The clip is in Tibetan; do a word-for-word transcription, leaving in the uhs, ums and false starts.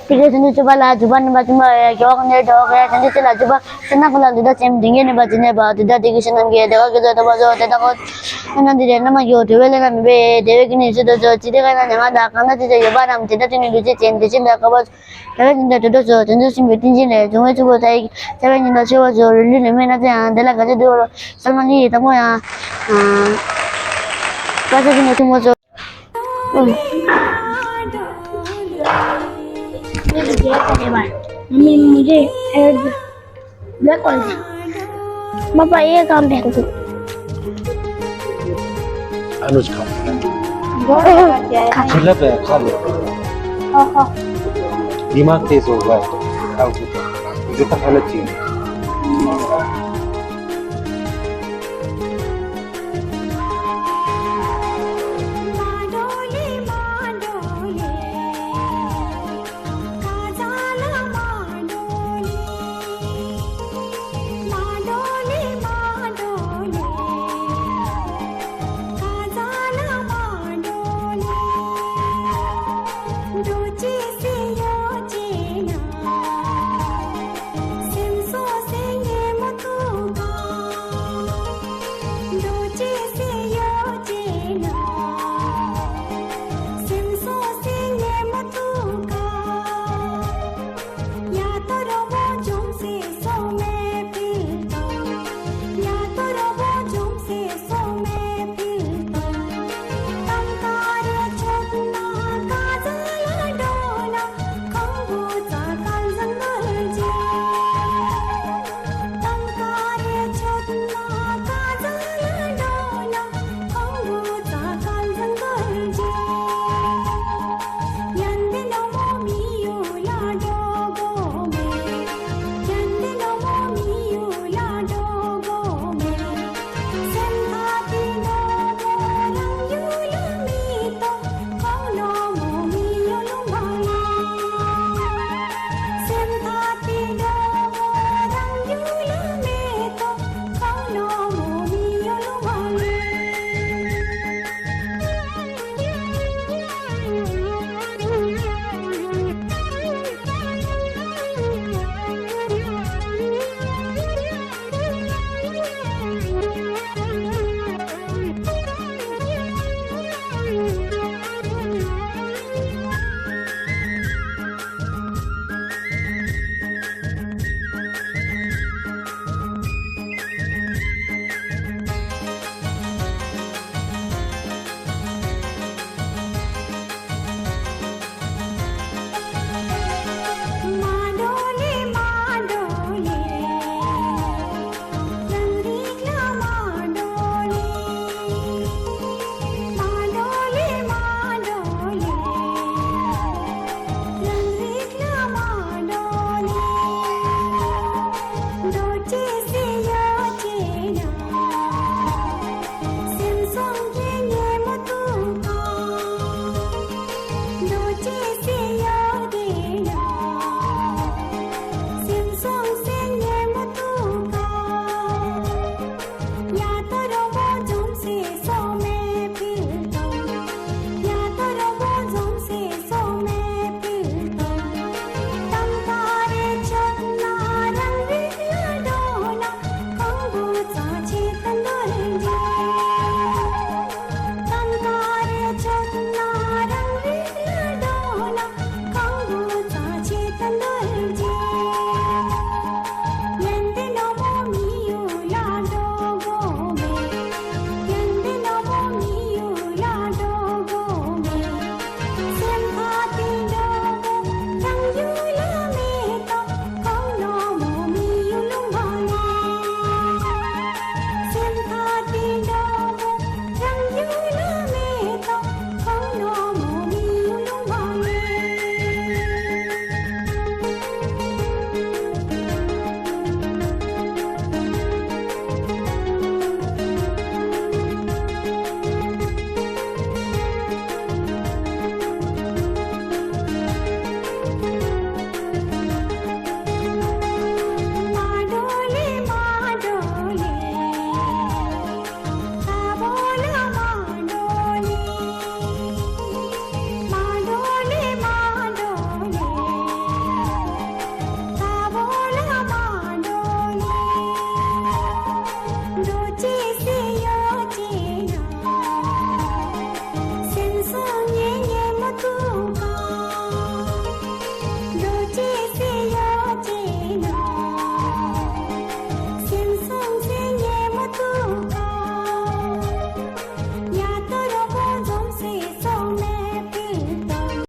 དེ་གའི་དོན་དུ་གཅོད་པ་ལ་འཇུག་པ་ནུས་པ་ཆེན་པོ་ཡོད། རྒྱལ་བ་ཀུན་དའི་གྲོགས་ཀྱི་དོན་དུ་ཅི་ལ་འཇུག་པ་ཕྱིར་ན་ཀུན་ལ་འདི་ལྟར་སེམས་འདི་ངེས་ནུས་པ་ཇི་སྙེད་པ། དེ་ལྟར་དེ་གི་ཕྱི་ནམ་གྱི་བདེ་བ་ཀུན་ཏུ་ཐོབ་པར་ཤོག་དེ་ལྟར་ཁོ་ན་འདི་རེ་རྣམ་མ་གྱུར་དྲི་བའི་ལན་ལ་མི་འབད་བདེ་བའི་གི་ནི་ཚུལ་དུ་ཤོག་ཅི་སྟེ་ཁ་ན་མྱ་ངན་དང་གང་ན་ཅི་བྱ་ཡོད་པ་རྣམས་དེ་ལྟར་དེ་ནི་ལུས་ཅན་དེ་བཞིན་དུ་དགའ་བར་ཤོག་དེ་བཞིན་དུ་དུད་འགྲོ་ཚོ་དོན་དུ་སེམས་ཀྱི་གཏིང་ཅན་ལས་འབྱུང་བའི་ཕྱུག་པོ་ཚ་ཡི་ཚ་བའི་ཉིན་དང་ཆེ་བ་ཚོ་རུ་ལུས་ལུས་མེད་ན་ཚེ་ཡང་དེ་ལ་ག་ཚོད་འདུག་རོ་སལ་མ་ལི་ཡི་དང་པོ་ཡང་ཀ་ས་ཅི་ནི་ཐུན་མོང་ཚོ། ཨུམ། ये तो क्या करेगा? मम्मी मुझे हेड ब्लैक कर दे। पापा ये काम पे कर दो। अनुज खा। बहुत अच्छा है। खिला पे खा लो। हाँ, हाँ। दिमाग तेज होगा। खाओगे तो। मुझे तो हालत चाहिए।